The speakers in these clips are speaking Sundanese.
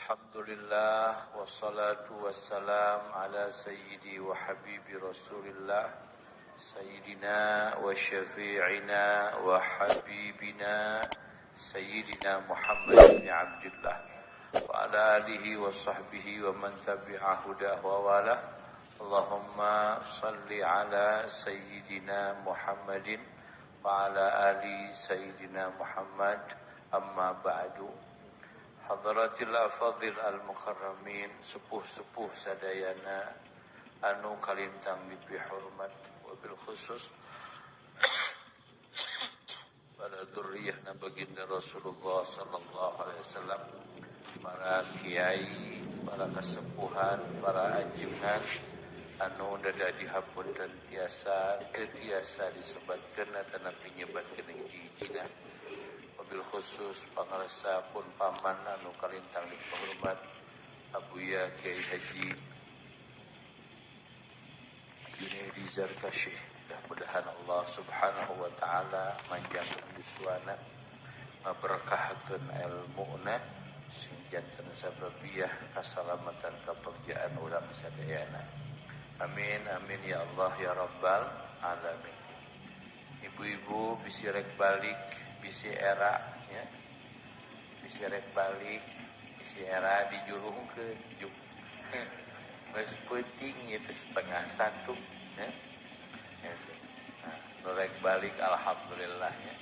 Alhamdulillah wassalatu wassalam ala sayyidi wa habibi Rasulillah sayyidina wa syafi'ina wa habibina sayyidina Muhammad bin Abdullah wa ala alihi wa sahbihi wa man tabi'a hudahu wa wala. Allahumma salli ala sayyidina Muhammadin wa ala ali sayyidina Muhammad. Amma ba'du. Hadratil afadhil al-mukarramin, sepuh-sepuh sadayana anu kalintang dipihormat, wabil khusus para dzurriyyah baginda Rasulullah sallallahu alaihi wasallam, para kiai, para kesepuhan, para ajengan anu dada dihapunten tiasa ketiasa disebatkeun atanapi nyebatkeun hiji-hijina. Wabil khusus pangarsa pun paman anu kalintang dipihormat Abuya Kiai Haji Junaidi Zarkasyi. Mudah-mudahan Allah Subhanahu wa taala manjangkeun yuswana, ngaberkahkeun ilmuna sing janten sababiah kasalamatan kabagjaan urang sadayana. Amin amin ya Allah ya Rabbal alamin. Ibu-ibu bisi rek balik, bisi era ya. Bisi rek balik, bisi era dijurungkeun juk. Geus peuting itu 12:30 ya. Nah, nu rek balik alhamdulillah ya.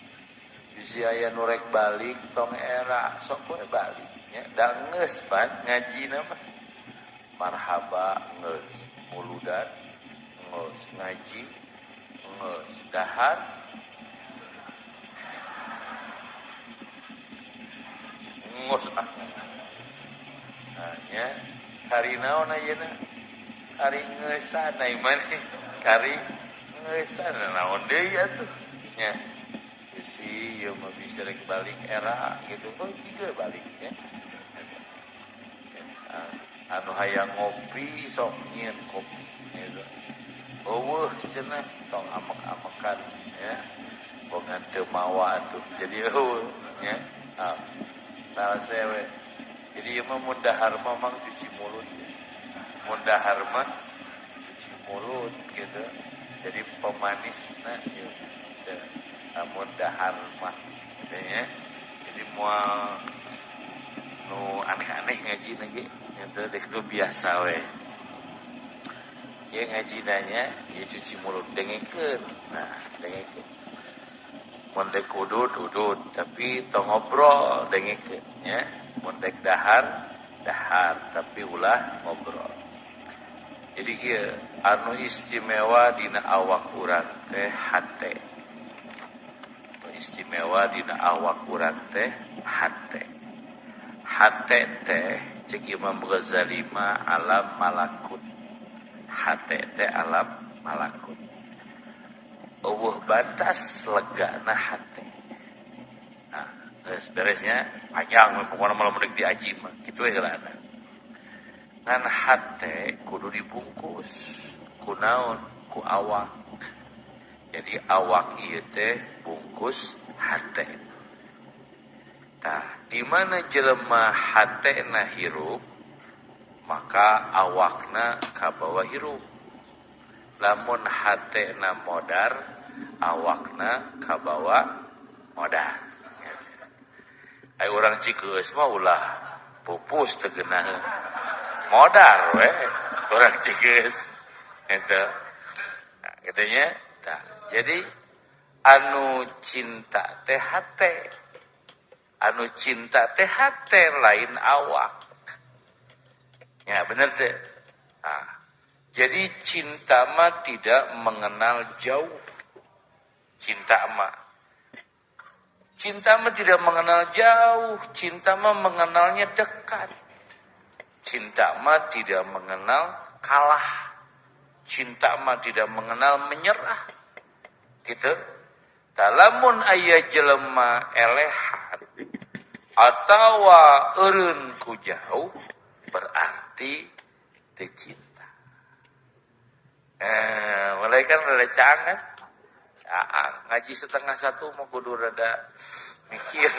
Bisi aya nu rek balik tong era sok we balik ya. Da geus pan ngajina mah. Marhaba geus, muludan geus, ngaji geus, dahar ngos ah. Nah, nya kari naon ayeuna? Kari ngeusan ai maneh. Kari ngeusan naon deui atuh nya. Bisi ieu mah bisa rek balik era gitu. Oh, tiga balik nya. Anu hayang ngopi sok nyieun kopi gitu. Eueuh cenah tong amek-amekan ya. Bongan teu mawa atuh. Jadi eueuh nya. Ah, salah sewe. Jadi ieu mah mun dahar mah mang cuci mulut. Mun dahar mah cuci mulut gitu. Jadi pemanisna ieu. Mun dahar mah gitu ya. Jadi moal nu aneh-aneh ngaji ge itu dek nu biasa we. Ieu ngajina nya ieu cuci mulut dengekeun. Nah, dengekeun. Mun dek udud udud tapi tong ngobrol dengekeun nya. Mun dek dahar dahar tapi ulah ngobrol. Jadi kieu anu istimewa dina awak urang teh hate. Anu istimewa dina awak urang teh hate. Hate teh cek Imam Ghazali mah alam malakut. Hate teh alam malakut. Eueuh batas legana hate. Nah, geus beresnya panjang pokona mah lamun diaji mah kitu we heulana. Ngan hate kudu dibungkus ku naon? Ku awak. Jadi awak ieu teh bungkus hate. Tah, di mana jelema hatena hirup, maka awakna kabawa hirup. Lamun hatena modar, awakna kabawa modar. Ai urang Cikeus mah ulah pupus teu geunaheun. Modar we urang Cikeus. Eta. Nah, katanya, tah. Jadi anu cinta teh hate. Anu cinta teh hate lain awak. Ya bener teh. Nah, jadi cinta mah tidak mengenal jauh. Cinta mah. Cinta mah tidak mengenal jauh, cinta mah mengenalnya dekat. Cinta mah tidak mengenal kalah. Cinta mah tidak mengenal menyerah. Gitu. Lamun aya jelema elehan atawa eureun ku jauh berarti teu cinta. Mulai kan rada caang kan? Caang. Ngaji 12:30 mah kudu rada mikir.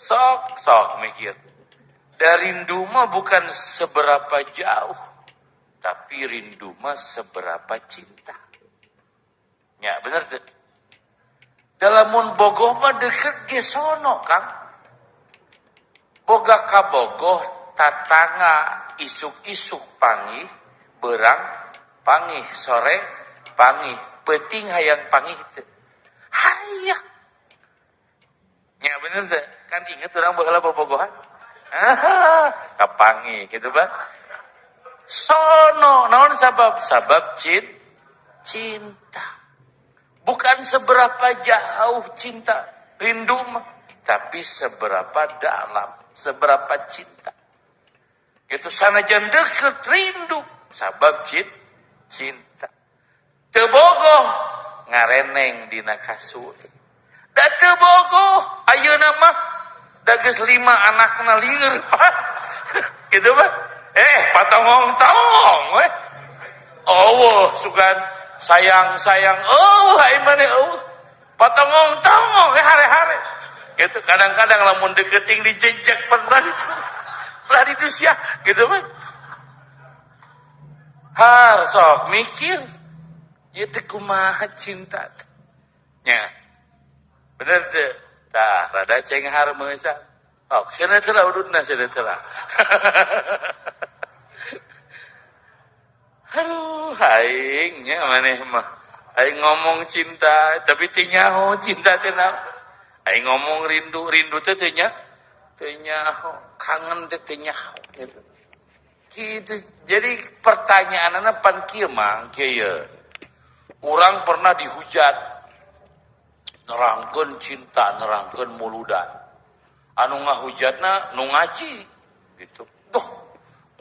Sok mikir. Da rindu mah bukan seberapa jauh, tapi rindu mah seberapa cinta. Ya bener tuh. Dalamun bogoh mah deket ge sono, Kang. Boga kabogoh tatangga isuk-isuk pangih, berang pangih, sore pangih, peuting hayang pangih teu. Hayang. Ya bener tuh. Kan inget orang baheula bobogohan. Kapangi gitu Pak. Sono naon sabab? Sabab cinta. Bukan seberapa jauh cinta rindu mah, tapi seberapa dalam, seberapa cinta. Gitu sanajan deket rindu sabab cinta. Teu bogoh ngareneng dina kasur. Da teu bogoh ayeuna mah da geus 5 anakna lieur Pak. Gitu Pak. Patongong-tongong we. Oh, sugan sayang-sayang, oh, ai maneh eueuh. Patongong-tongong we hare-hare. Gitu kadang-kadang lamun deketing dijejek pan belah itu. Belah itu sia, gitu Pak. Har sok mikir. Ieu teh kumaha cinta teh. Nya. Bener teu? Tah, rada cenghar meunsa. Oh, cenah teh lah ududna cenah teh lah. Aduh, aing nya maneh mah. Aing ngomong cinta, tapi teu nyaho cinta teh naon. Aing ngomong rindu, rindu teh teu nyaho, kangen teh teu nyaho gitu. Gitu. Jadi pertanyaanna pan kieu mang kieu ye. Urang pernah dihujat nerangkeun cinta, nerangkeun muludan. Anu ngahujatna nu ngaji gitu. Duh,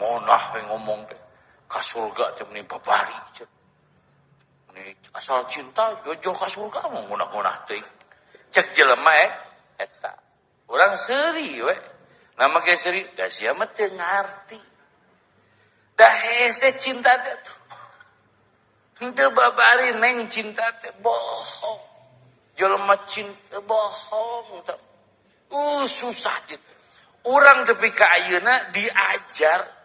ngonah we ngomong teh. Ka surga teh meni babari cek. Meni asal cinta jojol ka surga mah ngunah-ngunah teuing. Cek jelema eta. Urang seuri we. Nama ge seuri, da sia mah teu ngarti. Da hese cinta teh tuh. Henteu babari neng cinta teh bohong. Jelema cinta bohong teh. Susah gitu. Urang tepi ka ayeuna diajar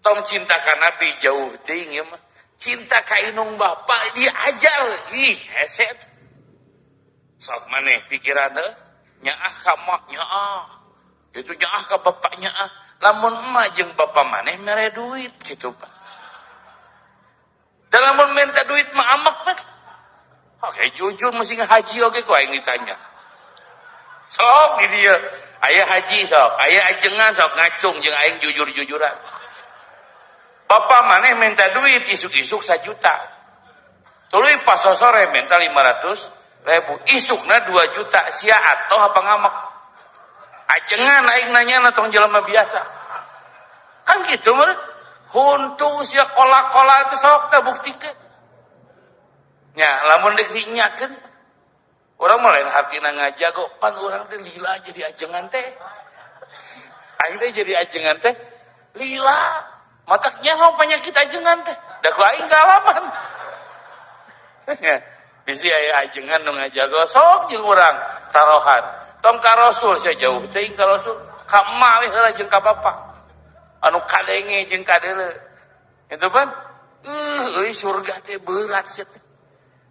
tong cinta ka nabi jauh teuing ieu mah. Cinta ka indung bapa diajar. Ih, hese teh. Sok maneh pikiran teh nyaah ka mak nyaah. Gitu nyaah ka bapak nyaah. Lamun emak jeung bapak maneh mere duit gitu Pak. Dan lamun minta duit mah amak Pak. Oke, jujur mesti ngahaji oke ku aing ditanya. Sok di dieu. Aya haji sok, aya ajengan sok ngacung jeung aing jujur-jujuran. Bapak maneh minta duit isuk-isuk 1 juta. Tuluy pas sore minta 500.000, isukna 2 juta, sia atoh apa ngamak? Ajengan aing nanya tong jelema biasa. Kan gitu meureun. Huntu sia kola-kola teh sok teh buktikeun. Nya lamun deuk dinyakeun urang mah lain hartina ngajago, pan urang teh lila jadi ajengan teh. Aing teh jadi ajengan teh lila. Matak nyaho penyakit ajengan teh. Da ku aing kaalaman. Nya bisi aya ajengan nu ngajago sok jeung urang tarohan. Tong ka Rasul sia jauh teuing ka Rasul. Ka emak we heula jeung ka bapa. Anu kadenge jeung kadeuleu. Kitu pan? Euy surga teh berat sia teh.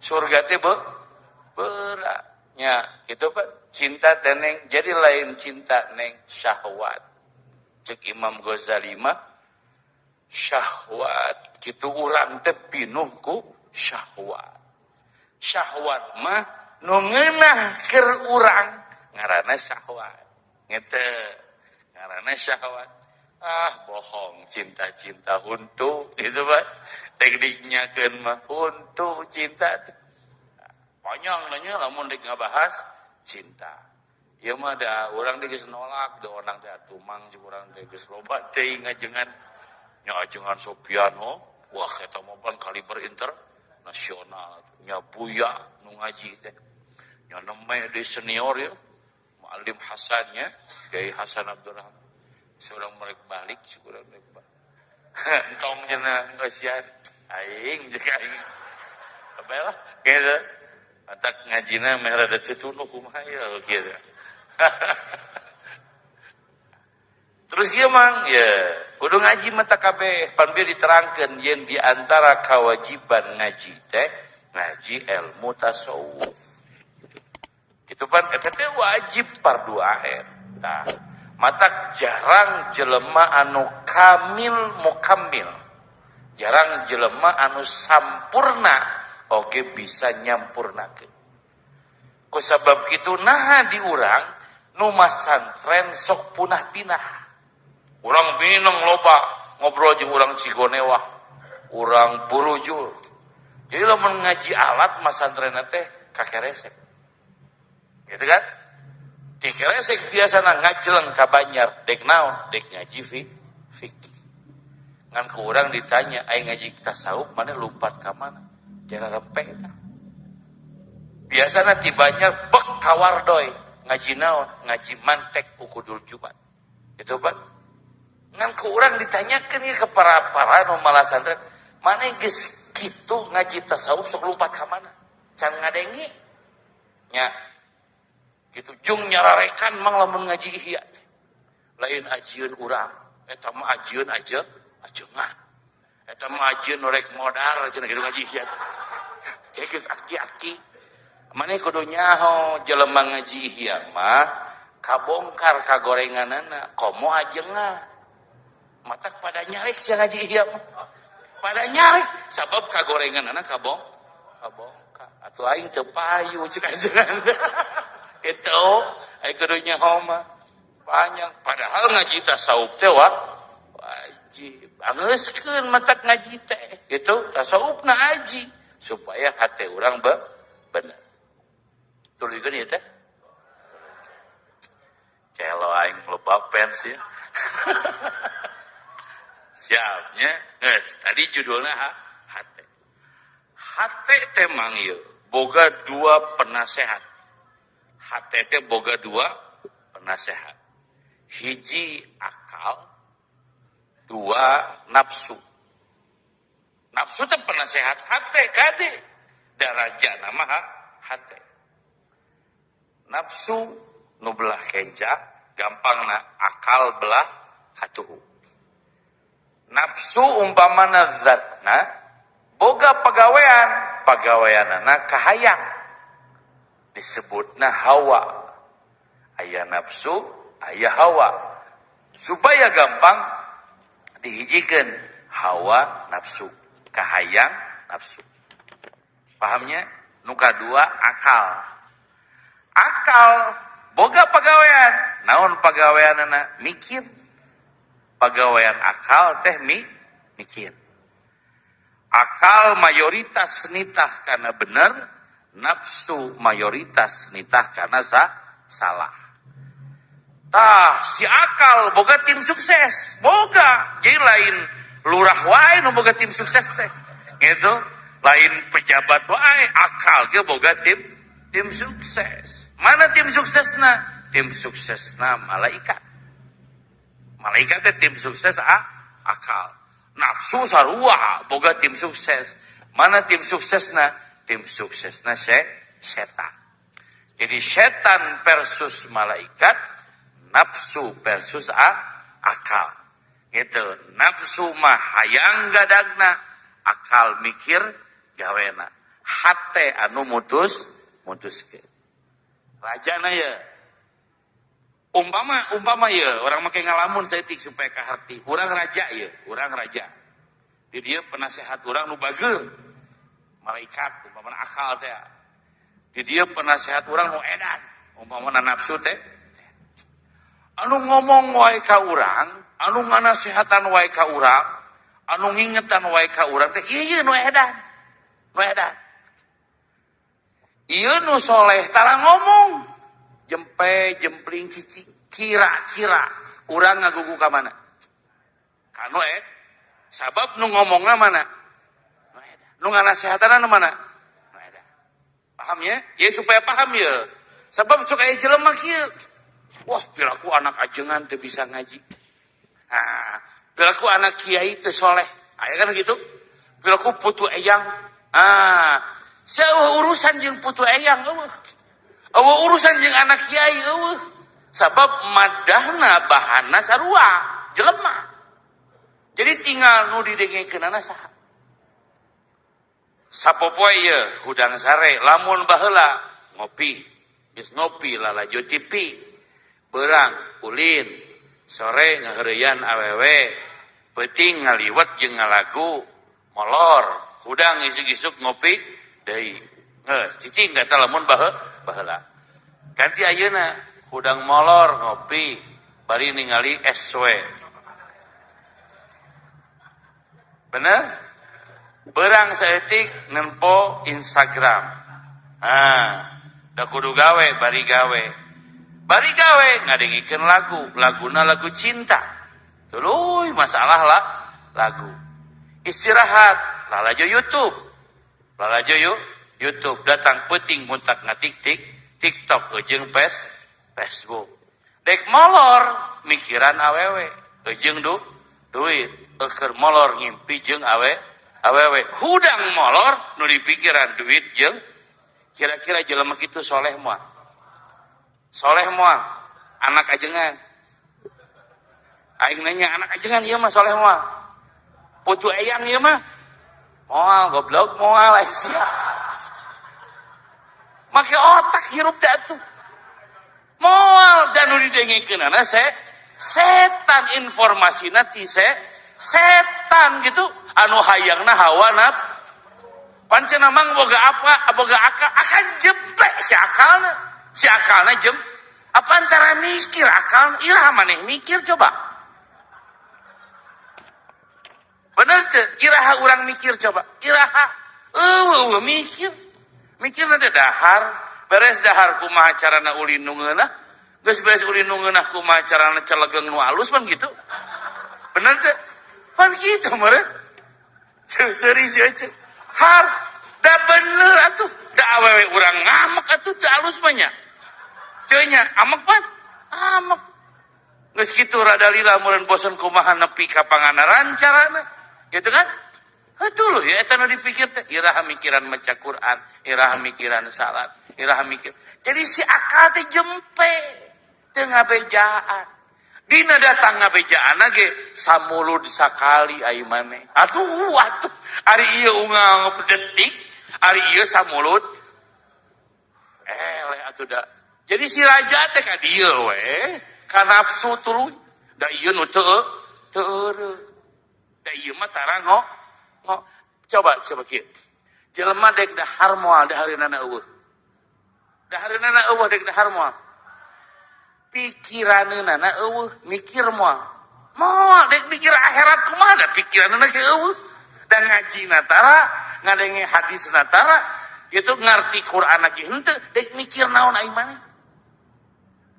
Surga teh berat. Nya, kitu pan. Cinta teh neng, jadi lain cinta neng syahwat. Cek Imam Ghazali mah syahwat. Kitu urang teh pinuh ku syahwat. Syahwat mah nu ngeunah keur urang ngaranna syahwat. Ngete ngaranna syahwat. Ah, bohong cinta-cinta huntu gitu Pak. Dek dinyakeun mah huntu cinta teh. Panjang nanya lamun dek ngabahas cinta. Ieu mah da urang teh geus nolak, da orang teh atuh mang jeung urang teh geus loba teuing ngajengan. Nya ajengan Sopian oh, wah eta mah pan kaliber internasional. Nya Buya nu ngaji teh. Nya neme di senior ya. Muallim Hasan nya, Kiai Hasan Abdurrahman. Seorang merek balik, seorang merek balik. Entong cenah ngeusian aing jeung aing. Apa lah gitu. Matak ngajina meh rada teu tunuh kumaha ya kieu. Terus ieu mang ya kudu ngaji mata kabeh pan bieu diterangkeun yen di antara kewajiban ngaji teh ngaji ilmu tasawuf. Kitu pan eta teh wajib fardu ain. Tah, matak jarang jelema anu kamil mukammil. Jarang jelema anu sampurna oge bisa nyampurnakeun. Ku sabab kitu naha di urang nu masantren sok punah pinah. Urang Minang loba ngobrol jeung urang Cigonewah, urang Burujul. Jadi lamun ngaji alat masantren teh kakeresek. Gitu kan? Di keresek biasana ngajeleng ka Banjar, dek naon? Dek ngaji fikih. Ngan ku urang ditanya, ai ngaji tasawuf mana lumpat ka mana? Jara rempe eta. Biasana ti Banjar bek ka Wardoy, ngaji naon? Ngaji mantek ukudul Jumat. Itu Pak. Ngan ku urang ditanyakeun ieu ke para-para nu malasantren, mana geus kitu ngaji tasawuf sok lumpat ka mana? Can ngadenge. Nya. Gitu jung nyararekan mang lamun ngaji ihya teh. Lain ajieun urang, eta mah ajieun aja ajengan. Eta mah ajieun nu rek modar cenah kitu ngaji ihya teh. Kayak geus aki-aki. Maneh kudu nyaho jelema ngaji ihya mah kabongkar kagorenganana komo ajengan. Matak pada nyarek sia ngaji ihya mah. Pada nyarek sabab kagorenganana kabongkar. Atuh aing teu payu cek ajengan. Itu aing kudu nyaho mah panjang. Padahal ngaji tasawuf teh wajib. Angeuskeun matak ngaji teh gitu tasawufna aji supaya hate urang bener. Tuluykeun ieu teh. Celo aing loba fans ya. Siapnya. Geus, tadi judulna hate. Hate teh mang ieu boga dua penasehat. Hate teh boga dua penasehat. Hiji akal, dua nafsu. Nafsu teh penasehat hate kade. Daraja nama hate. Nafsu nu belah kenca, gampangna akal belah katuhu. Nafsu umpamana zatna boga pagawean, pagaweanana kahayang. Disebutna hawa. Aya nafsu, aya hawa. Supaya gampang dihijikeun hawa nafsu, kahayang nafsu. Pahamnya? Nu kadua akal. Akal boga pagawean. Naon pagaweanana? Mikir. Pagawean akal teh mikir. Akal mayoritas nitah karena bener, nafsu mayoritas nitah karena salah. Tah si akal boga tim sukses, boga. Jadi lain lurah wae nu boga tim sukses teh. Gitu. Lain pejabat wae, akal ge boga tim sukses. Mana tim suksesna? Tim suksesna malaikat. Malaikat teh tim sukses akal. Nafsu sarua boga tim sukses. Mana tim suksesna? Tim suksesna setan. Jadi setan versus malaikat, nafsu versus akal. Gitu. Nafsu mah hayang gadagna, akal mikir gawena. Hate anu mutuskeun. Rajana ya. Umpama ya, orang make ngalamun saeutik supaya kaharti. Urang raja ya, urang raja. Di dia penasehat urang nu bager. Malaikat umpamana akal teh. Di dia penasehat urang nu edan, umpamana nafsu teh. Anu ngomong wae ka urang, anu nganasehatan wae ka urang, anu ngingetan wae ka urang teh ieu ieu nu edan. Nu edan. Ieu nu soleh tara ngomong. Jempe jempling cici kira-kira urang ngagugu ka mana? Ka nu sabab nu ngomongna mana? Nu edan. Nu nganasehatana nu mana? Nu edan. Paham ya? Ya supaya paham ya. Sabab sok aya jelema kieu. Wah, piraku anak ajengan teu bisa ngaji. Ah, piraku anak kiai teu soleh. Aya kan gitu? Piraku putu eyang. Ah, seueuh urusan jeung putu eyang eueuh. Eueuh urusan jeung anak kiai eueuh. Sabab madahna bahana sarua jelema. Jadi tinggal nu didengekeunana saha. Sapopoe ieu hudang sare lamun baheula ngopi, geus ngopi lalajo TV, beurang ulin, sore ngaheureuyan awewe, peuting ngaliwet jeung ngalagu, molor, hudang isuk-isuk ngopi deui. Geus cicing eta lamun baheula. Ganti ayeuna hudang molor ngopi bari ningali SW. Bener? Berang saeutik nempo Instagram. Ah, da kudu gawe bari gawe. Bari gawe ngadengikeun lagu, laguna lagu cinta. Tuluy masalah lah lagu. Istirahat lalajo YouTube. Lalajo YouTube datang peuting muntak ngatik-tik TikTok jeung Facebook. Dek molor mikiran awewe jeung duit keur molor ngimpi jeung awewe hudang molor nu dipikiran duit jeung kira-kira jelema kitu soleh moal. Soleh moal anak ajengan. Aing nanya anak ajengan ieu mah soleh moal. Putu eyang ieu mah moal goblok moal ai sia. Make otak hirup teh atuh. Moal dan nu didengekeunana setan informasina ti setan gitu anu hayangna hawa naf. Pancen mang boga apa boga akal akan jepek si akalna. Si akalna jem apa antara mikir akal iraha maneh mikir coba. Bener teu? Iraha urang mikir coba. Iraha eueuh mikir. Mikir nanti dahar, beres dahar kumaha carana ulin nu ngeunah, geus beres ulin nu ngeunah kumaha carana celegeng nu alus pan gitu. Bener teu? Pan kitu meureun. Seuri sih aja. Har, da bener atuh, da awewe urang ngamek atuh teu alus mah nya. Ceu nya amek pan? Amek. Geus kitu rada lila meureun bosen kumaha nepi ka Pangandaran carana. Gitu kan? Itu loh ya, eta nu dipikir teh iraha mikiran maca Quran, iraha mikiran salat, iraha mikir. Jadi si akal teh jempe, teu ngabejaan. Dina datang ngabejaanna ge samulud sakali ai maneh. Atuh atuh, ari ieu unggal detik, ari ieu samulud. Eleh atuh da. Jadi si raja teh ka dieu we, ka nafsu tuluy. Da ieu nu teu eureun. Da ieu mah tara ngo. Coba coba kieu. Jelema dek dahar moal dahareunana eueuh. Dahareunana eueuh dek dahar moal. Pikiraneunana eueuh, mikir moal. Moal dek mikir akhirat kumaha da pikiranna ge eueuh. Da ngajina tara, ngadenge hadisna tara, kitu ngarti Quran ge henteu, dek mikir naon ai maneh.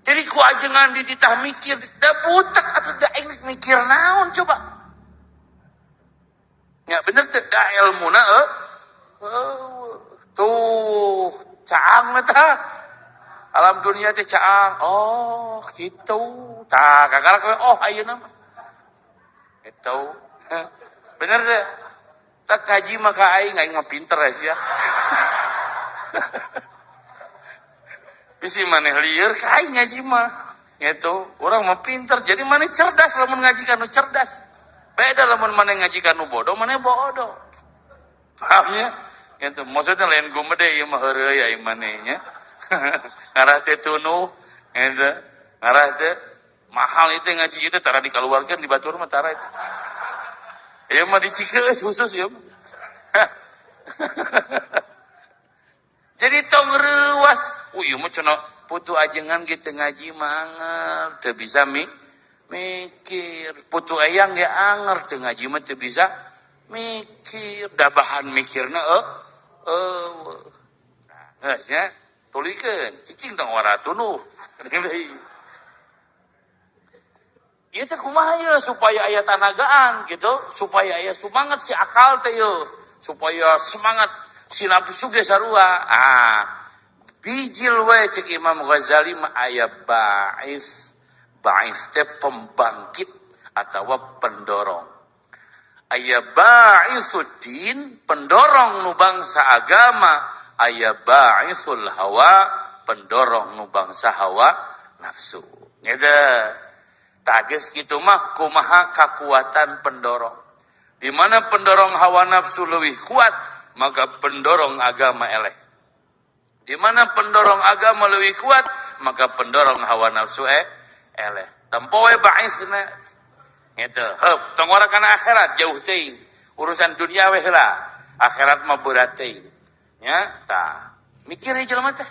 Jadi ku ajengan dititah mikir, da butek atuh da aing mikir naon coba. Ya bener teh da ilmuna tuh caang tah alam dunia teh caang oh gitu tah kakara oh ayeuna mah itu bener teh tak kaji maka aing aing mah pinter ya sia. Bisi maneh lieur ka aing ngaji mah gitu urang mah pinter jadi maneh cerdas lamun ngaji kanu cerdas. Beda lamun maneh ngaji kanu bodoh, maneh bodoh. Paham ya? Gitu. Maksudnya lain gumede ieu mah heureuy ai maneh nya. Ngarah teh tunuh, gitu. Ngarah teh mahal itu ngaji itu tara dikaluarkeun di batur mah tara itu. Ieu mah dicikeus khusus ieu mah. Jadi tong reuas, ieu mah cenah putu ajengan ge teu ngaji mah teu bisa mikir putu eyang ge anger teu ngaji mah teu bisa mikir da bahan mikirna nah geus nya tulikeun cicing tong wara tunuh ieu teh kumaha ieu supaya aya tanagaan gitu supaya aya semangat si akal teh ieu supaya semangat si nafsu ge sarua ah bijil we cek Imam Ghazali mah aya ba'is. Ba'is teh pembangkit atau pendorong. Aya ba'isuddin, pendorong nu bangsa agama. Aya ba'isul hawa, pendorong nu bangsa hawa nafsu. Gitu. Tah geus kitu mah kumaha kakuatan pendorong. Di mana pendorong hawa nafsu lebih kuat, maka pendorong agama eleh. Di mana pendorong agama lebih kuat, maka pendorong hawa nafsu eleh. Tempo we baisna. Gitu. Heup, tong ora kana akhirat jauh teuing. Urusan dunia we heula. Akhirat mah berat teuing. Nya, tah. Mikir ya jelema teh.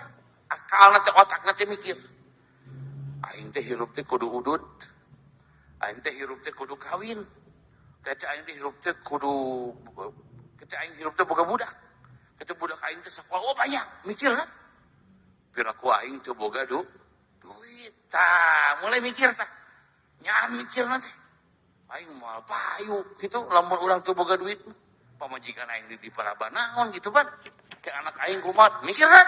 Akalna teh, otakna teh mikir. Aing teh hirup teh kudu udud. Aing teh hirup teh kudu kawin. Kata aing teh hirup teh kudu, kata aing hirup teh boga budak. Kata budak aing teh sekolah, oh banyak mikir kan. Piraku aing teh boga duit. Tah, mulai mikir tah. Nyaan mikir nanti. Aing moal payu gitu lamun urang teu boga duit. Pamajikan aing di paraban naon gitu pan. Kayak anak aing kumaha mikir kan.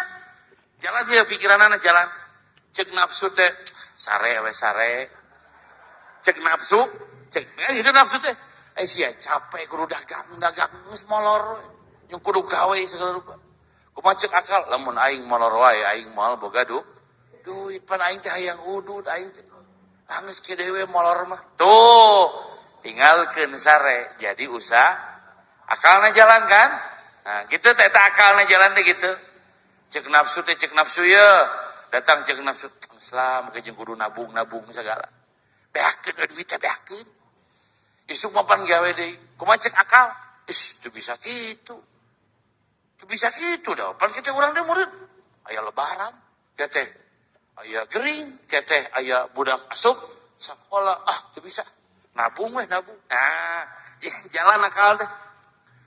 Jalan dia pikiranana jalan. Cek nafsu teh sare we sare. Cek nafsu, cek itu nafsu teh. Eh sia capek kudu dagang dagang geus molor. Yang kudu gawe segala rupa. Kumaha cek akal lamun aing molor wae aing moal boga duit pan aing teh hayang udud aing teh. Geus ke dewe molor mah. Tuh, tinggalkeun sare jadi usaha akalna jalan kan? Nah, gitu teh eta akalna jalan teh gitu. Cek nafsu teh, cek nafsu ye. Datang cek nafsu, Islam ke jeung kudu nabung-nabung segala. Beakeun we duit teh beakeun. Isuk mah pan gawe deui. Kumaha cek akal? Ih, teu bisa kitu. Teu bisa kitu dah. Pan kita urang teh murid. Aya lebaran, teh aya gering, teh aya budak asup sakola. Ah, teu bisa. Nabung weh nabung. Nah, jalan akal teh.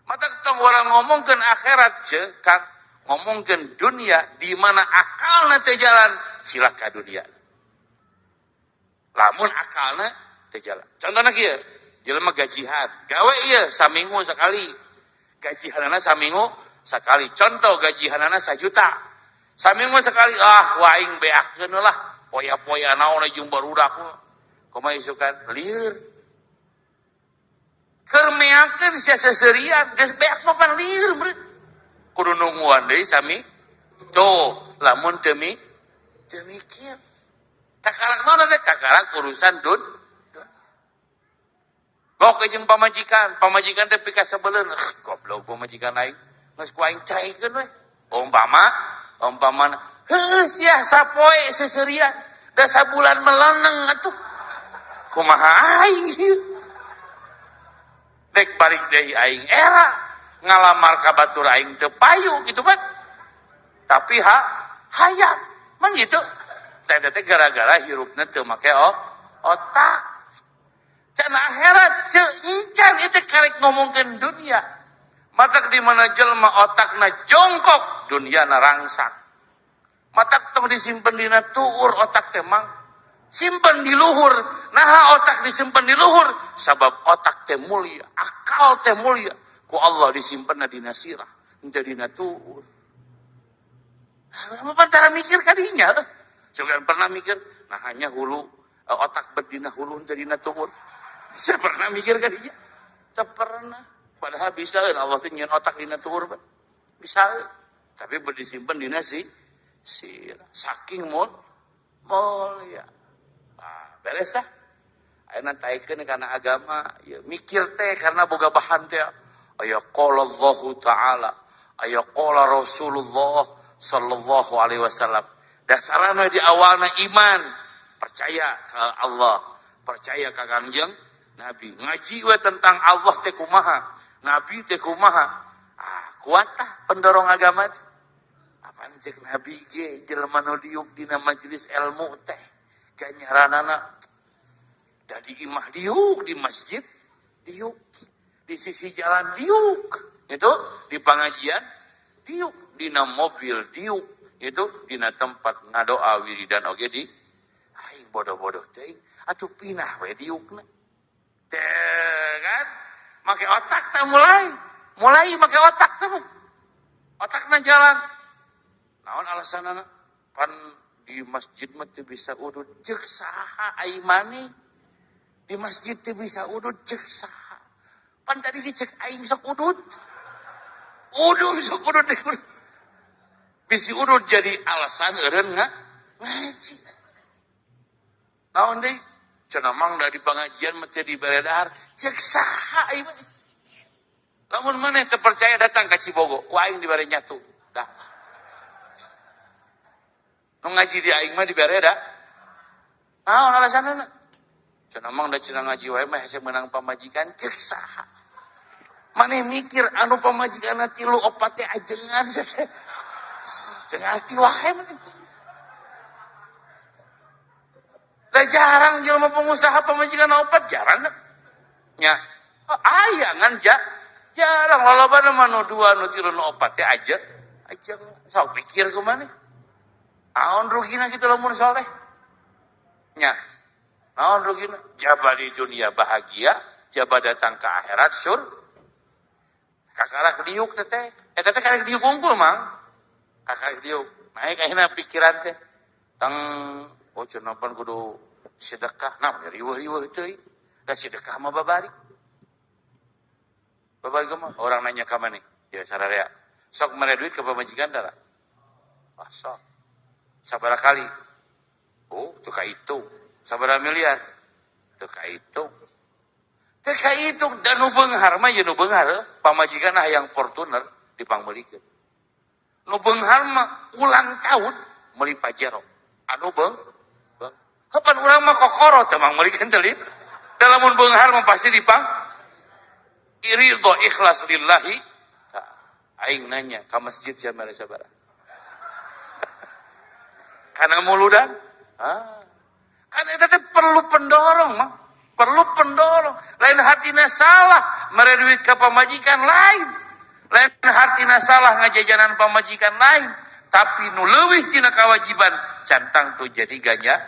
Mata tong orang ngomongkeun akhirat ce, Kang, ngomongkeun dunia di mana akalna teh jalan, cilaka dunia. Lamun akalna teh jalan. Contohna kieu, jelema gajihan, gawe ieu saminggu sekali. Gajihanana saminggu sekali. Contoh gajihanana 1 juta. Saminggu sekali, ah aing beakeun lah, poya-poya naon jeung barudak. Kumaha isukan? Lieur. Keur meakeun sia seserian, geus beak mah pan lieur meureun. Kudu nungguan deui sami. Tuh, lamun teu teu mikir. Kakarak naon teh? Kakarak urusan dun. Gok jeung pamajikan, pamajikan teh pikasebeleun, goblok pamajikan aing. Geus ku aing caikeun we. Umpama, umpama heuh sia sapoe seserian, da sabulan meleneng atuh. Kumaha aing ieu? Dek balik deui aing era ngalamar ka batur aing teu payu gitu kan. Tapi ha hayang, mang gitu. Teh teh gara-gara hirupna teu make otak. Can akhirat ceu encan itu karek ngomongkeun dunia. Matak di mana jelema otakna jongkok, dunia na rangsak. Matak tong disimpen dina tuur otak teh mang. Simpen di luhur. Naha otak disimpen di luhur? Sabab otak teh mulia, akal teh mulia. Ku Allah disimpen dina sirah, henteu dina tuur. Apa tara mikir kadinya? Juga pernah mikir, nah hanya hulu otak berdina hulu henteu dina tuur. Saya pernah mikir kadinya. Saya pernah. Padahal bisa Allah teh nyieun otak dina tuur. Bisa. Tapi berdisimpen dina si sirah. Saking mulia. Nah, beres dah. Ayeuna taikeun kana agama, ya, mikir teh karena boga bahan teh. Aya qala Allah Ta'ala, aya qala Rasulullah sallallahu alaihi wasallam. Dasarna di awalna iman, percaya ke Allah, percaya ke Kangjeng Nabi. Ngaji we tentang Allah teh kumaha, Nabi teh kumaha. Ah, kuat tah pendorong agama teh. Apaan cek Nabi ge jelema nu diuk dina majelis ilmu teh ganjaranana da di imah diuk, di masjid diuk, di sisi jalan diuk, itu di pengajian diuk, dina mobil diuk, itu dina tempat ngadoa wiridan oge di aing bodoh-bodoh teh atuh pinah we diukna teh kan make otak teh, mulai mulai make otak teh, otakna jalan. Naon alasanana? Pan di masjid mah teu bisa udud. Cek saha ai maneh di masjid teu bisa udud? Cek saha? Pan tadi cek aing sok udud, udud sok udud, udud. Bisi udud jadi alasan eureun ngaji. Naon deui? Cenah mang da di pengajian mah teu dibere dahar. Cek saha ieu mah? Lamun maneh teu percaya datang ka Cibogo, ku aing dibere nyatu. Dah. Nu ngaji di aing mah dibere da. Naon alasanna? Cenah mang da cenah ngaji wae mah hese meunang pamajikan, cek saha? Maneh mikir anu pamajikanna 3 4 teh ajengan teh. Teu ngarti wae maneh. Da jarang jelema pengusaha pamajikan 4 jarang kan? Nya, aya ngan jarang lalabana mah nu 2 nu 3 nu 4 teh aja. Ajeng sok pikir kumaha? Naon rugina kitu lamun soleh? Nya. Naon rugina? Jaba di dunia bahagia, jaba datang ke akhirat sur. Kakarak diuk teh teh. Eta teh karek diuk unggul mang. Kakarak diuk. Naik akhirna pikiran teh. Tang oh cenah pan kudu sedekah. Nah, riweuh-riweuh teuing. Da sedekah mah babari. Babari kumaha? Orang nanya ka maneh? Ya sararea. Sok mere duit ke pamajikan tara? Ah, sok. Sabaraha kali? Oh, teu kahitung. Sabaraha miliar? Teu kahitung. Teu kahitung da nu beunghar mah ye nu beunghar, pamajikan hayang Fortuner dipangmeulikeun. Nu beunghar mah ulang tahun meuli Pajero. Anu beung. Kapan urang mah kokoro teu mangmeulikeun teh lin. Da lamun beunghar mah pasti dipang. Ridho ikhlas lillahi. Aing nanya ka masjid sia mere sabaraha? Karena muludan. Ah. Kan eta teh perlu pendorong mah. Perlu pendorong. Lain hatina salah mere duit ka pamajikan lain. Lain hatina salah ngajajanan pamajikan lain. Tapi nu leuwih tina kewajiban cantang tuh jadi ganja.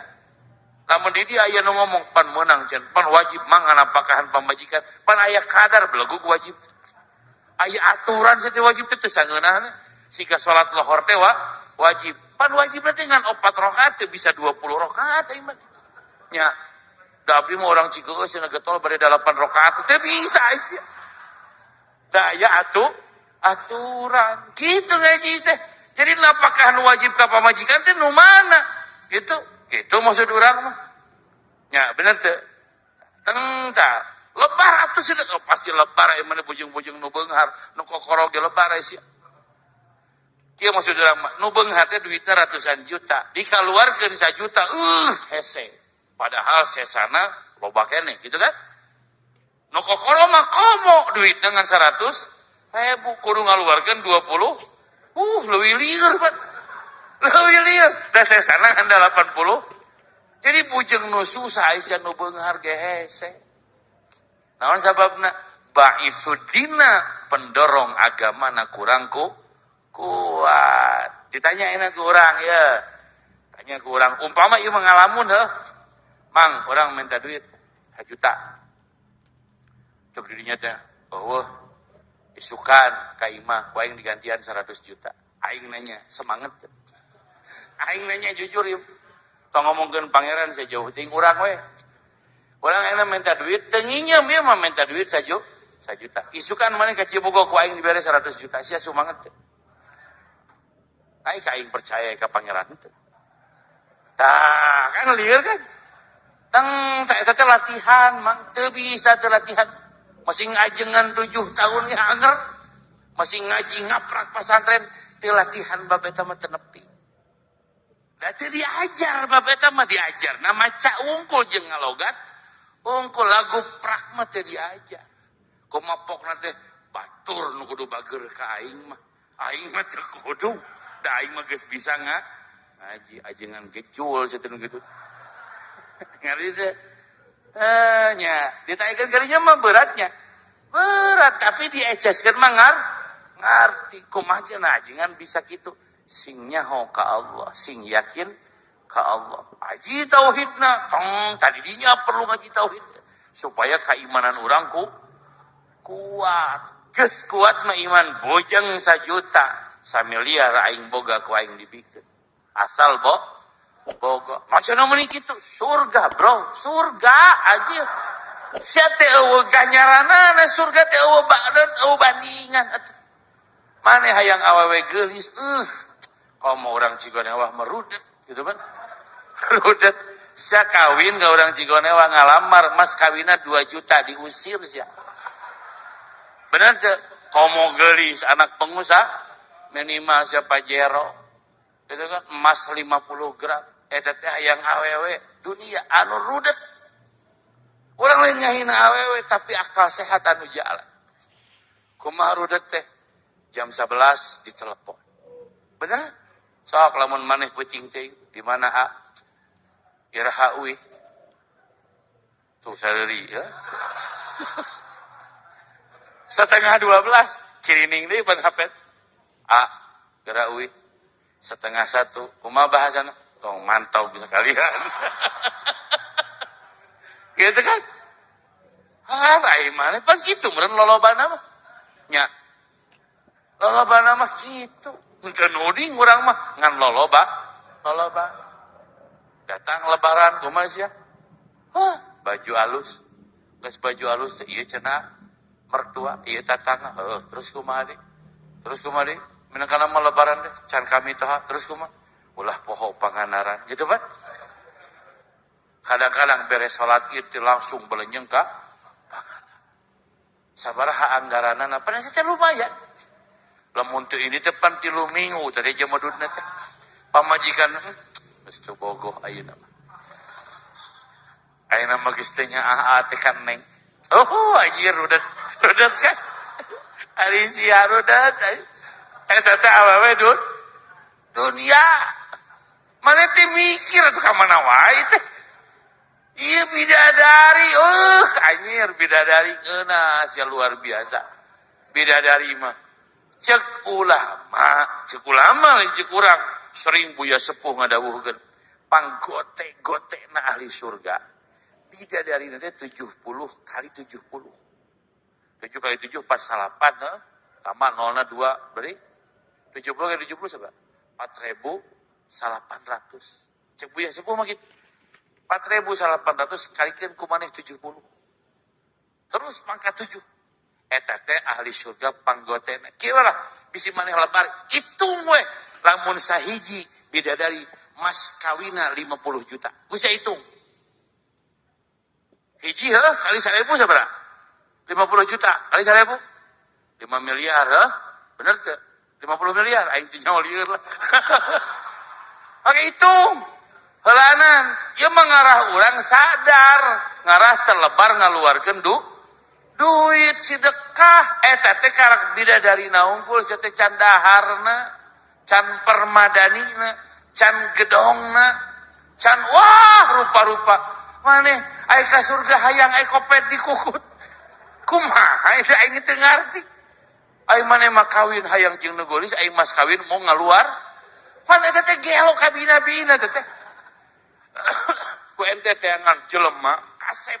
Lamun di dia aya nu ngomong pan meunang can pan wajib mangan apakahan pamajikan, pan aya kadar belegug wajib. Aya aturan teh wajib teh teu sangeunahna. Siga salat lohor teh wajib. Pan wajib teh ngan 4 rakaat teu bisa 20 rakaat ieu mah. Nya. Da abdi mah orang Cikeus cenah getol bade 8 rakaat teu bisa sia. Da aya aturan. Kitu ngaji teh. Jadi napakah nu wajib ka pamajikan teh nu mana? Gitu. Gitu maksud urang mah. Nya bener teu? Teng ta. Lebar atuh sia oh, pasti lebar ieu mah bujung-bujung nu beunghar, nu kokoro ge lebar sia. Kieu maksud urang mah, nu beunghar teh duitna ratusan juta, dikaluarkeun 1 juta, hese. Padahal sesana loba keneh gitu kan? Nu kokoro mah komo duitna ngan 100.000 kudu ngaluarkeun 20. Leuwih lieur pan. Leuwih lieur. Da sesana ngan 80. Jadi bujeng nu susah aya nu beunghar ge hese. Naon sababna? Ba'itsudina pendorong agama na kurang kuat. Ditanya enak ke orang ya. Tanya ke orang, umpama ieu mengalamun heuh. Mang, orang minta duit 1 juta. Cek dirinya teh, eueuh, isukan ka imah ku aing digantian 100 juta. Aing nanya, semangat teh. Aing nanya jujur ieu. Tong ngomongkeun pangeran saya jauh teuing urang we. Urang enak minta duit, teu nginyeum ieu mah minta duit 1 juta. Isukan maneh ka Cibogo ku aing dibere 100 juta, sia sumanget teh. Aing ka aing percaya ka pangeran teh. Tah, kan lieur kan? Teng eta teh latihan, mang teu bisa teu latihan. Masih ngajengan 7 tahun ge anger. Masih ngaji ngaprak pasantren, teu latihan bab eta mah teu nepi. Da teu diajar bab eta mah diajar. Na maca unggul jeung ngalogat, unggul lagu prak mah teu diajar. Kumaha pokna teh batur nu kudu bager ka aing mah. Aing mah teu kudu. Da aing mah geus bisa ngaji ajengan gejul sia nu kitu. Ngarti teh? Nya, ditaikeun kadinya mah beratnya. Berat, tapi dieceskeun mah ngarti. Kumaha cenah ajengan bisa kitu? Sing nyaho ka Allah, sing yakin ka Allah. Aji tauhidna, tong tadi dinya perlu ngaji tauhid supaya keimanan urang ku kuat. Geus kuat mah iman bojeng 1 juta, samiliar aing boga ku aing dibikeun. Asal boga. Macam mana kitu? Surga, bro. Surga aja. Sia teh eueuh ganjaranana, surga teh eueuh badan, eueuh bandingan atuh. Maneh hayang awewe geulis, komo urang Cigonewah merudet gitu kan. Rudet. Sia kawin ka urang Cigonewa ngalamar mas kawinna 2 juta diusir sia. Bener teu? Komo geulis anak pengusaha minimal sia Pajero. Gitu kan emas 50 gram. Eta teh hayang awewe dunia anu rudet. Urang lain ngahina awewe tapi akal sehat anu jalan. Kumaha rudet teh? Jam 11 ditelepon. Bener? Sok lamun maneh peuting teh di mana a? Iraha uih. Tuh sareri ya. 11:30 kirining deui pan HP. A geura uih. 12:30 kumaha bahasana? Tong mantau bisa kalian. Gitu kan? Ah, ai maneh pan kitu meureun lolobana mah. Nya. Lolobana mah kitu. Henteu nuding urang mah ngan loloba, loloba. Datang lebaran kumaha sia? Hah, baju alus. Geus baju alus teh ieu cenah mertua, ieu tatangga. Heuh, terus kumaha deui? Terus kumaha deui? Minangkana mah lebaran teh can kami toha, terus kumaha? Ulah poho Pangandaran, gitu kan? Kadang-kadang beres salat Id langsung belenyeng ka Pangandaran. Sabaraha anggaranana, padahal teh lumayan. Lamun teu ini teh pan 3 minggu tadi jamadudna teh. Pamajikan geus teu bogoh ayeuna mah. Ayeuna mah geus teu nyaah teh kan neng. Oh, anjir rudet. Rudet kan? Ari sia rudet. Eta teh awewe dun. Dunia. Mana teh mikir atuh ka mana wae teh. Ieu bidadari, anjir bidadari ngeunah sia luar biasa. Bidadari mah cek ulama lain cek urang, sering Buya Sepuh ngadawuhkeun panggote-gotena ahli surga. Bidadari teh 70 kali 70. 7 kali 7 48, heuh. Tambah nolna 2, berarti 70 kali 70 sabaraha? 4.800. Cek Buya Sepuh mah kitu. 4.800 kalikeun ku maneh 70. Terus pangkat 7. Eta teh ahli surga panggotena. Kieu lah bisi maneh lebar hitung we lamun sahiji bidadari mas kawina 50 juta. Ku sia hitung. Hiji heuh kali 1000 sabaraha? 50 juta kali 1000? 5 miliar heuh. Bener teu? 50 miliar aing teh nyaho lieur lah. Oke hitung. Heulanan, ieu mah ngarah urang sadar, ngarah terlebar ngaluarkeun duit sedekah eta teh karak bidadari naungkul sia teh can daharna, can permadanina, can gedongna, can wah rupa-rupa. Maneh aya ka surga hayang aya kopet di kukut. Kumaha eta aing teu ngarti. Aing maneh mah kawin hayang jeung nu geulis, aing mas kawin mau ngaluar. Pan eta teh gelo kabina-bina teh. Ku ente teangan jelema kasep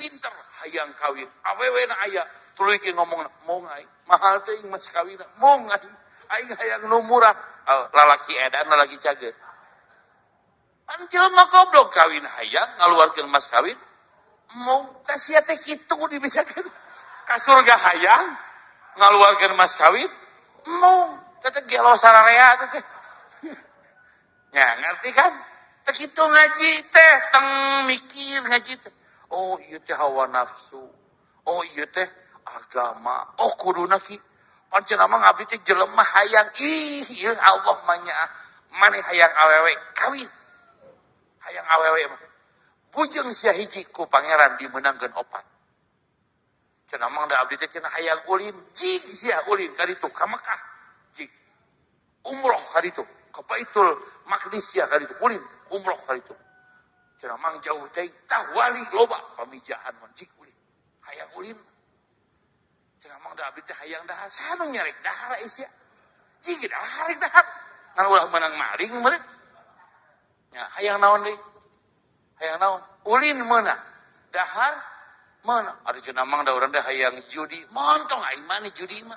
pinter hayang kawin awewe na aya tuluy ke ngomong mau aing mahal teh mas kawin mau aing aing hayang nu murah. Oh, lalaki edan lalaki cager pan jelema goblok kawin hayang ngaluarkeun mas kawin mau sia teh kitu dibisakeun ka surga hayang ngaluarkeun mas kawin mau teh gelo sararea teh nya ngerti kan? Teh kitu ngaji teh teng mikir ngaji teh. Oh ieu teh hawa nafsu. Oh ieu teh agama. Oh kuduna ki. Pancen mah ngabdi teh jelema hayang. Ih ieu Allah mah nyaah. Maneh hayang awewe kawin. Hayang awewe mah. Bujeng sia hiji ku pangeran dimeunangkeun opat. Cenah mah da abdi teh cenah hayang ulin, jig sia ulin ka ditu ka Mekah. Jig. Umroh ka ditu, ka Baitul Maqdis sia ka ditu ulin. Umroh kali itu. Cenah mang jauh teh tah wali loba pamijahan mah jik ulin. Hayang ulin. Cenah mang da abdi teh hayang dahar, saha nu nyarek dahar ai sia? Jig dahar rek dahar. Ngan ulah meunang maling meureun. Nya hayang naon deui? Hayang naon? Ulin meunang. Dahar meunang. Ari cenah mang da urang teh hayang judi, montong aing mah judi mah.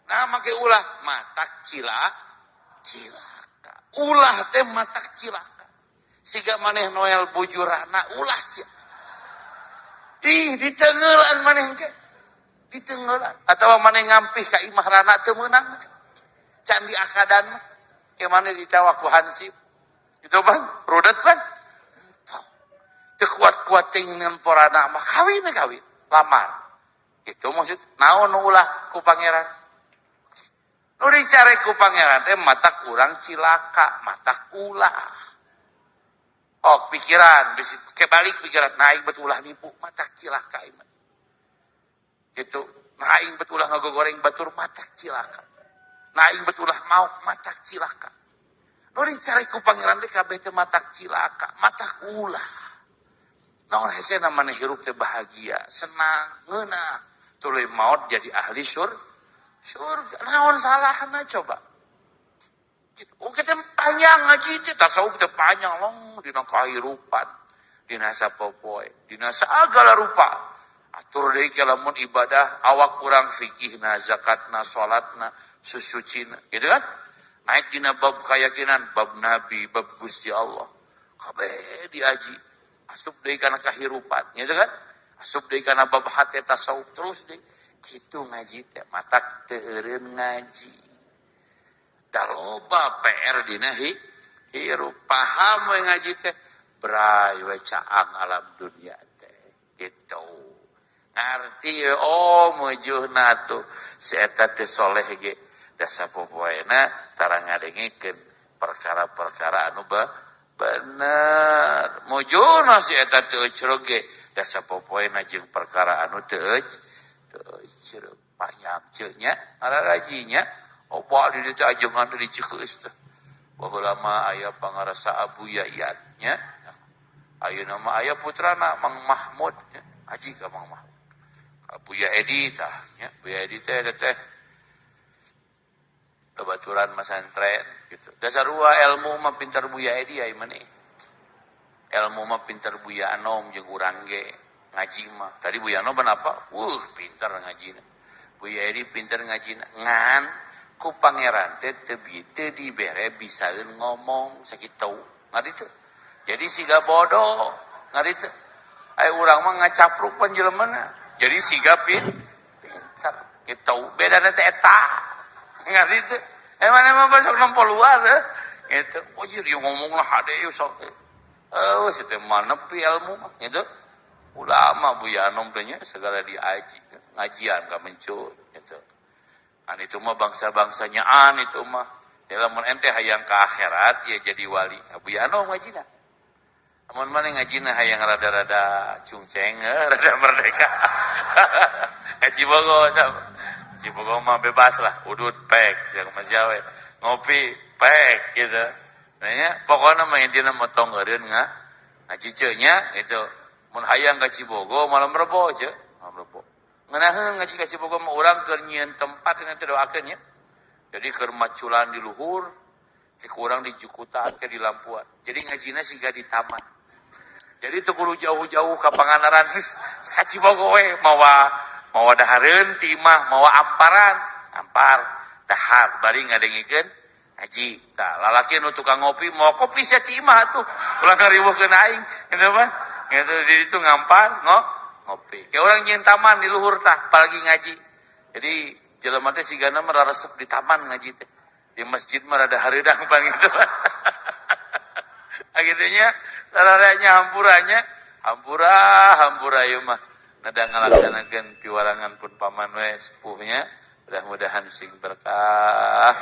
Nah make ulah matak cilaka. Ulah teh matak cilaka. Siga maneh Noel bujurana ulah sia. Ih ditenggelan maneh ke. Ditenggelan atawa maneh ngampih ka imah rana teu meunang. Can di akadan mah. Ke maneh ditawak ku hansip. Gitu bang, rudet bang. Teu kuat-kuat teuing porana mah kawin kawin, lamar. Itu maksud naon nu ulah ku pangeran? Nu dicari ku pangeran teh matak urang cilaka, matak ulah. Oh, pikiran bisi kebalik pikiran, nah aing bet ulah nipu, matak cilaka ieu. Gitu. Nah aing bet ulah ngagogoreng batur, matak cilaka. Nah aing bet ulah maok, matak cilaka. Nu dicari ku pangeran teh kabeh teh matak cilaka, matak ulah. Naon hesena maneh hirup teh bahagia, senang, ngeunah, tuluy maot jadi ahli surga. Naon salahna coba? Oh, kita panjang ngaji teh, tasawuf teh panjang long dina kahirupan, dina sapopoe, dina sagala rupa. Atur deui ke lamun ibadah awak kurang fikihna, zakatna, salatna, susucina, gitu kan? Naik dina bab keyakinan, bab nabi, bab Gusti Allah. Kabeh diaji. Asup deui kana kahirupan, gitu kan? Asup deui kana bab hate tasawuf terus deui. Kitu ngaji teh, matak teu eureun ngaji. Da loba PR dina hirup, paham we ngaji teh, bray we caang alam dunia teh. Gitu. Ngarti we, oh meujuhna tuh si eta teh soleh ge. Da sapopoena tara ngadengekeun perkara-perkara anu bener. Mujurna si eta teu ecreg ge, da sapopoena jeung perkara anu teu ecreg. Panjang ceuk nya, ararajinya. Oba di dieu teh ajengan teh dicekeus teh. Baheula mah aya pangarasa Abu Yayat nya. Ayeuna mah aya putrana Mang Mahmud nya, haji ka Mang Mahmud. Abu Edi tah nya, Buya Edi teh teh babaturan masantren gitu. Dasar ilmu mah pintar Buya Edi ai maneh. Ilmu mah pintar Buya Anom jeung urang ge ngaji mah. Tadi Buya Anom kenapa? Pintar ngajina. Buya Edi pintar ngajina. Ngan ku pangeran teh teu dibere bisaeun ngomong sakitu. Ngarti teu? Jadi siga bodoh, ngarti teu? Ai urang mah ngacapruk pan jelemana. Jadi siga pintar. Gitu. Bedana teh eta. Ngarti teu? Emang emang besok nempo luar eh? Gitu. Oh jadi ngomong lah hade ieu sok. Oh, si teh mah nepi ilmu mah gitu. Ulama Buya Anom teh nya segala diaji, ngajian ka mencur gitu. An itu mah bangsa-bangsanya an itu mah. Ya lamun ente hayang ka akhirat ya jadi wali. Buya Anom ngajina. Lamun maneh ngajina hayang rada-rada cungceng, rada merdeka. Ngaji Bogo, ngaji Bogo mah bebas lah, udut pek, siang masih awe, ngopi pek gitu. Nanya, pokoknya mah intina mah tong eureun ngaji ceuk nya gitu. Mun hayang ka Cibogo malam Rebo ceuk, malam Rebo. Ngeunaheun ngaji ka Cibogo mah urang keur nyieun tempat nanti doakeun nya. Jadi keur maculan di luhur, di kurang di jukutan ke di lampuan. Jadi ngajina siga di taman. Jadi teu kudu jauh-jauh ka Pangandaran, sa Cibogo we mawa dahareun ti imah, mawa amparan, ampar dahar bari ngadengikeun ngaji. Tah lalaki nu tukang ngopi mawa kopi sia ti imah atuh. Ulah ngariweuhkeun aing, gitu mah. Gitu di ditu ngampar ngopi. Kayak orang nyieun taman di luhur tah, apalagi ngaji. Jadi jelema teh sigana mah resep di taman ngaji teh. Di masjid mah rada hareudang pan gitu. Akhirnya sararanya hampuranya, hampura hampura ieu mah. Nada ngalaksanakeun piwarangan pun paman we sepuhnya, mudah-mudahan sing berkah.